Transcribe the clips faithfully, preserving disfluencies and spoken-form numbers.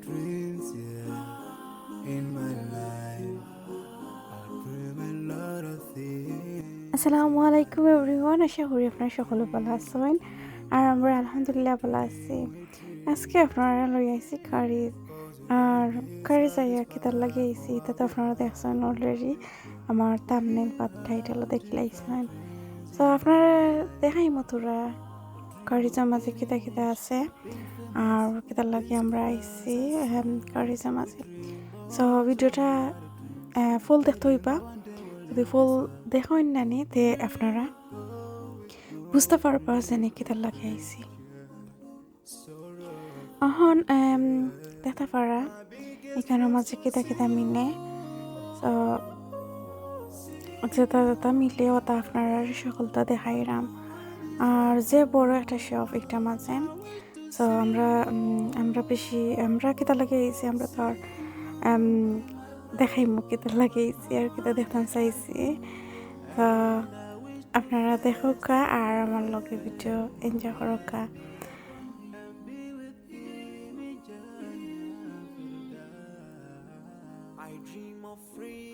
Dreams, yeah. In my life, I dream a lot of things. আসসালামু আলাইকুম এভরিওয়ান, আশা করি আপনারা সকলে ভালা আছইন। আর আমরা আলহামদুলিল্লাহ ভালা আছি। আজকে আপনারারে লই আইছি কারি, আর কারি যাইয়া কিতার লাগি আইছি, ইতা তো আপনারা দেখছইন অলরেডি আমার থাম্বনেইল বা টাইটেল দেখিলাইছইন। তো আপনারারে দেখাইমু থুড়া কারিজর মাঝে কিতা কিতা আছে আর কিতার লাগি আমরা আইছি, এম, কারিজর মাঝে। তো ভিডিওটা, এ, ফুল দেখতে অইবা, যদি ফুল দেখইন না নি তে আপনারা বুঝতা পারবা যে নি কিতার লাগি আইছি। অখন, এম, দেখতা পারা ইখানর মাঝে কিতা কিতা মিলে। তো যেটা যেটা মিলে ওটা আপনারারে সকলতা দেখাইরাম। আর যে বড় একটা শপ ইটার মাঝে, তো আমরা, উম, আমরা বেশি, আমরা কিতার লাগি আইছি, আমরা তো আর, এম, দেখাইমু কিতার লাগি আইছি আর কিতা দেখতাম চাইছি। তো আপনারা দেখউক্কা আর আমার লগে ভিডিও এনজয় করউক্কা।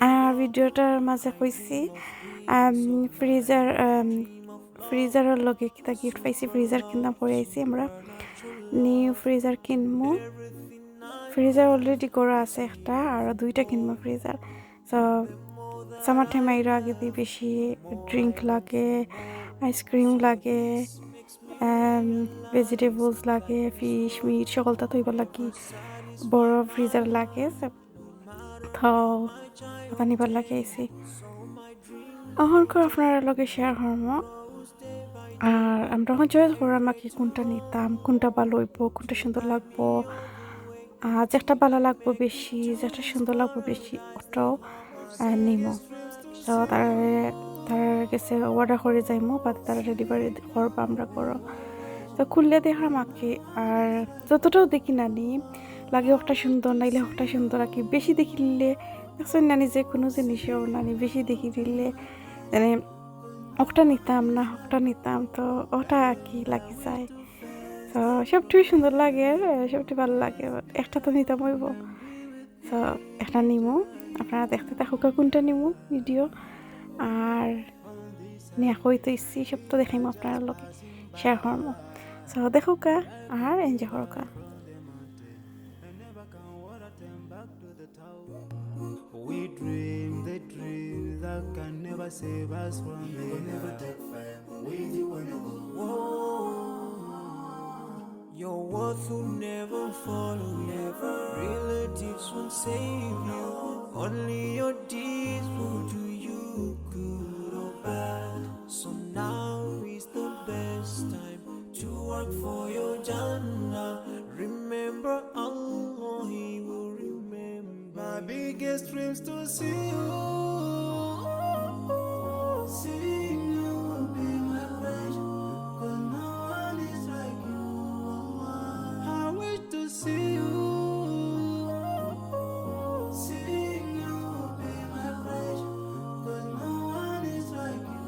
আর ভিডিওটার মাঝে কইছি, আম, ফ্রিজার, আম, ফ্রিজারর লগে কিতা গিফট পাইছি, ফ্রিজার কিনা পড়ে আইছি আমরা। নিউ ফ্রিজার কিনমু। ফ্রিজার অলরেডি করা আছে একটা, আর দুইটা কিনমু ফ্রিজার। তো সামার টাইম আইরা আগেদি বেশি ড্রিঙ্ক লাগে, আইসক্রিম লাগে, ভেজিটেবলস লাগে, ফিশ, মিট, সকলতা থইবার লাগি বড় ফ্রিজার লাগে। তো ওটা নিবার লাগি আইছি। অখন করে আপনারার লগে শেয়ার করমু। আর আমরা অখন চয়েস করমু কি কোনটা নিতাম, কোনটা ভালা অইবো, কোনটা সুন্দর লাগবো। আর যেটা ভালা লাগবো বেশি, যেটা সুন্দর লাগবো বেশি, ওটাও, আহ, নিমু। তো তারারে, তারার গেছে অর্ডার করি যাইমু, বা তারা ডেলিভারি করবা আমরা করো। তো খুললে দেখাম আর কি। আর যতটাও দেখি না নি, লাগে ওটা সুন্দর, নাইলে ওটা সুন্দর আর কি। বেশি দেখিলে, দেখছইন না নি, যে কোনো জিনিসও না নি, বেশি দেখি দিলে, মানে, ওটা নিতাম না, ওটা নিতাম, তো ওটা আর কি লাগি যায়। তো সবটাই সুন্দর লাগে, সবটাই ভালা লাগে, একটা তো নিতাম অইবো। তো একটা নিমু, আপনারা দেখতে থাকুক্কা কোনটা নিমু ভিডিও। আর নিয়া কই তো ইচ্ছি, সব তো দেখাইমু আপনারার লগে শেয়ার করমু। তো দেখউক্কা আর এনজয় করউক্কা। We dream the dreams that can never save us from the never take fame with you when you go. Your words will never follow you. Relatives won't save you. Only your deeds will do you good or bad. So now is the best time to work for your Jannah. Remember Allah, He will remember. My biggest dreams to see you. Seeing you will be my pleasure, 'cause no one is like you, Allah. I wish to see you. Seeing you will be my pleasure, 'cause no one is like you,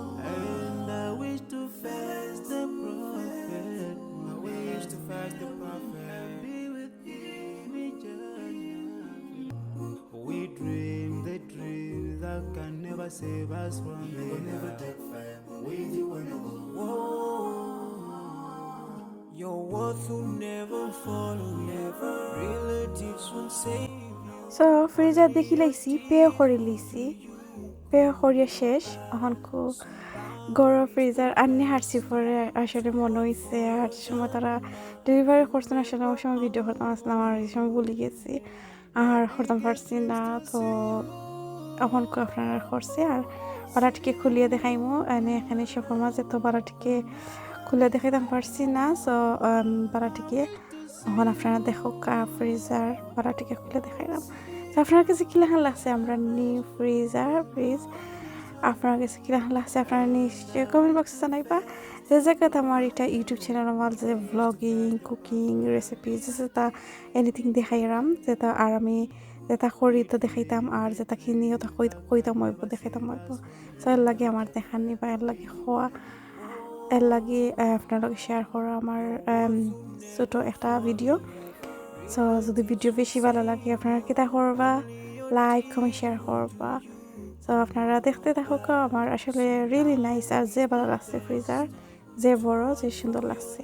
Allah. And I wish to face the prophet. I wish to face the prophet. Be with him in Jannah. We dream the dreams that can never save us from the never take fame with you when you go. Your words will never follow you. Relatives won't save you. So, freezer দেখিলাইছি, পে করিলিছি। পে করিয়া শেষ। অখন কু গরম ফ্রিজার আননি হারছি পরে আসলে মনো অইছে। আর সময় তারা ডেলিভারি করছইন, আসলে ওই সময় ভিডিও করতাম আছলাম, আর ওই সময় ভুলি গেছি। আর করতাম পারছি না, তো অখন কু আপনারারে করছি। আর বালাটিকে খুলিয়া দেখাইমু, এনে এখানে শপর মাঝে তো বালাটিকে খুলিয়া দেখাইতাম পারছি না। So, আম, বালাটিকে অখন আপনারা দেখউক্কা ফ্রিজার, বালাটিকে খুলিয়া দেখাইলাম। তো আপনারার গেছে কিলাখান লাগছে আমরার নিউ ফ্রিজার, ফ্রিজ? আপনারার গেছে কিলাখান লাগছে আপনারা নিশ্চয়ই কমেন্ট বক্সে জানাইবা। যে জাগাত আমার ইটা YouTube চ্যানেল, আমার যে ভ্লগিং, কুকিং, রেসিপি, যে যেটা এনিথিং দেখাইরাম, যেটা আর আমি যেটা করি তো দেখাইতাম, আর যেটা কিনি ওটা কই-, কইতাম অইবো, দেখাইতাম অইবো। So এর লাগি আমার দেখানি বা এর লাগি কওয়া, এর লাগি, আহ, আপনার লগে শেয়ার করা আমার, আম, ছোট একটা ভিডিও। So যদি ভিডিও বেশি ভালা লাগে, আপনারা কিতা করবা? লাইক, কমেন্ট, শেয়ার করবা। So আপনারা দেখতে থাকুক্কা, আমার আসলে রিয়েলি নাইস আর যে ভালা লাগছে ফ্রিজার, যে বড় যে সুন্দর লাগছে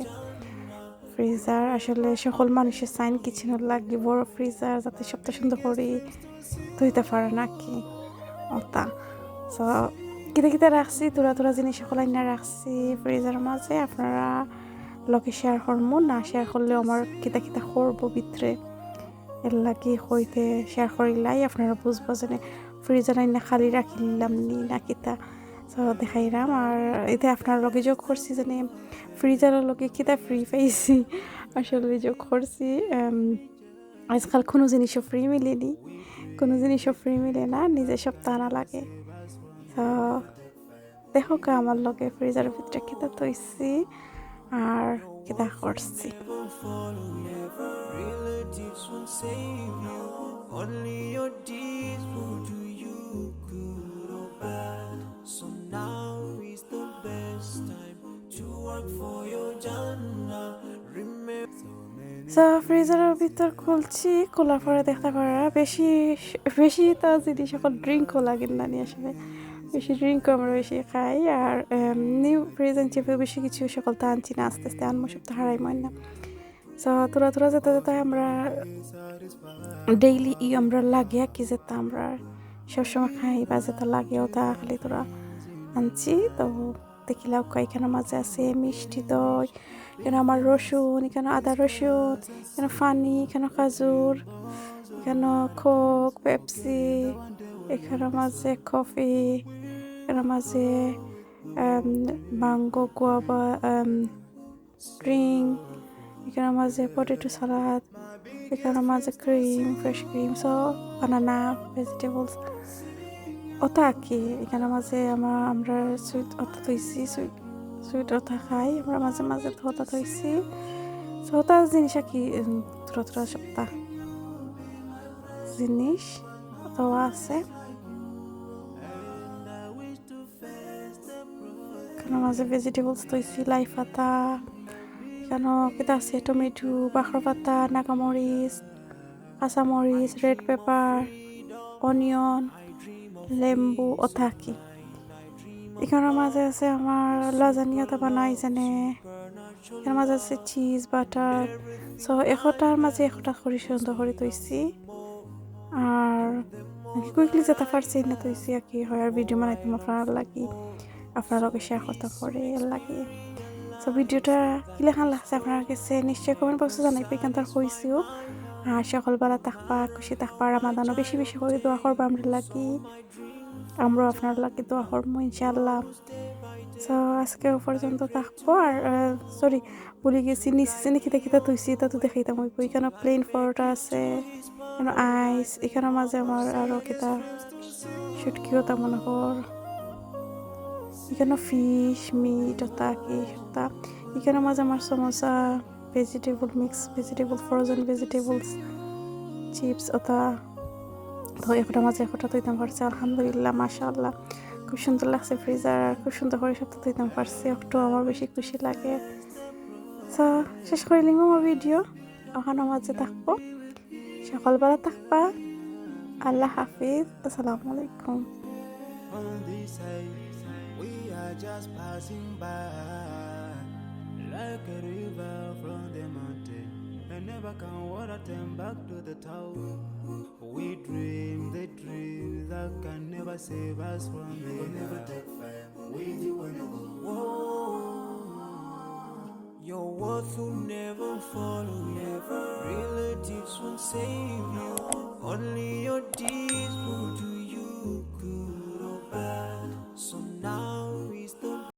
ফ্রিজার। আসলে সকল মানুষে চাইন কিচেনর লাগি বড় ফ্রিজার, যাতে সপ্তাহ সুন্দর করি ধুইতা পারে নাকি অতা। So কিতা কিতা রাখছি, থুড়া থুড়া জিনিস সকল আইনা রাখছি ফ্রিজার মাঝে। আপনারার লগে শেয়ার করমু, না শেয়ার করলেও আমার কিতা কিতা করবো ভিতরে, এর লাগি কইতে শেয়ার করিলাই। আপনারা বুঝবা যেনে ফ্রিজার আইনা খালি রাখিলাম নি না কিতা। So দেখাইরাম। আর এতে আপনারার লগে যোগ করছি যেনে ফ্রিজারর লগে কিতা ফ্রি পাইছি। আসলে যোগ করছি, আজকাল কোনো জিনিসও ফ্রি মিলেনি, কোনো জিনিসও ফ্রি মিলে না, নিজে সপ্তাহ আনা লাগে। So দেখউক্কা আমার লগে ফ্রিজারর ভিতরে কিতা থইছি আর কিতা করছি। So ফ্রিজারর ভিতর খুলছি, খোলার পরে দেখতা পারা বেশি, বেশি তো জিনিস এখন ড্রিঙ্কও লাগে না নি আসলে, বেশি ড্রিঙ্কও আমরা বেশি খাই। আর নিউ ফ্রিজ আনছি, বেশি কিছু সকল তো আনছি না, আস্তে আস্তে আনমু, সব তো হারাই মন না। So থুড়া থুড়া যেতা যেতা আমরা ডেইলি ই আমরা লাগে আর কি, যেতা আমরা সবসময় খাই বা যেতা লাগে, অতা খালি থুড়া আনছি। তো দেখিলাউক্কা, ইখানর মাঝে আছে মিষ্টি দই, ইখানো আমার রসুন, ইখানো আদা রসুন, ইখানো পানি, ইখানো খাজুর, ইখানো কোক, পেপসি, ইখানর মাঝে কফি, ইখানর মাঝে ম্যাঙ্গো, গুয়াভা, ড্রিঙ্ক, ইখানর মাঝে পটেটো সালাদ, ইখানর মাঝে ক্রিম, ফ্রেশ ক্রিম, so বানানা, ভেজিটেবলস, অতা আর কি। ইখানর মাঝে আমা-, আমরা সুইট অতা থইছি, সুইট, সুইট অতা খাই আমরা মাঝে মাঝে, তো অতা থইছি। So অতা জিনিস আর কি, উম, থুড়া থুড়া সপ্তাহ জিনিস অতা আছে। ইখানর মাঝে ভেজিটেবলস থইছি, লাই পাতা, ইখানো কিতা আছে, টমেটো, বাখর পাতা, নাগামরিচ, কাঁচামরিচ, রেড পেপার, অনিয়ন, লেম্বু, অতা আর কি। ইখানর মাঝে আছে আমার লাজানিয়া তা বানাই যেনে, ইখানর মাঝে আছে চিজ, বাটার। So একটার মাঝে একটা করি সুন্দর করি থইছি। আর কুইকলি যেতা পারছি না থইছি আর কি, হয় আর ভিডিও বানাইতাম আপনারার লাগি, আপনারার লগে শেয়ার করতাম পারি এর লাগি। So ভিডিওটা কিলাখান লাগছে আপনারার গেছে নিশ্চয়ই কমেন্ট বক্সো জানাইবা, ইখান তো আর কইছিও। আর সকল ভালা থাকবা, খুশি থাকবা, রমাদানো বেশি বেশি করি দোয়া করবা আমরার লাগি, আমরাও আপনারার লাগি দোয়া করমু ইনশাআল্লাহ। So আজকে অউ পর্যন্ত থাকবো। আর সরি, ভুলি গেছি, নিচে যেনে কিতা কিতা থইছি ইতা তো দেখাইতাম অইবো। ইখানো প্লেন পরোটা আছে, ইখানো আইস, ইখানর মাঝে আমার আরো কিতা শুটকি অতা মনে কর, ইখানো ফিশ, মিট অতা কি অতা, ইখানর মাঝে আমার samosa, vegetable mix vegetable, frozen vegetables, chips অতা। তো একটার মাঝে একটা থইতাম পারছি, আলহামদুলিল্লাহ, মাশাআল্লাহ, খুব সুন্দর লাগছে ফ্রিজার, আর খুব সুন্দর করি সবতা থইতাম পারছি, একটু আমার বেশি খুশি লাগে। So শেষ করিলিমু আমার ভিডিও, অখানর মাঝে থাকবো, সকল ভালা থাকবা, আল্লাহ হাফিজ, আসসালামু আলাইকুম। On this side, we are just passing by, like a river from the mountain, and never can water turn back to the town. We dream the dreams that can never save us from the never take fire with you when you go. Your worth will never follow you. Relatives won't save you. Only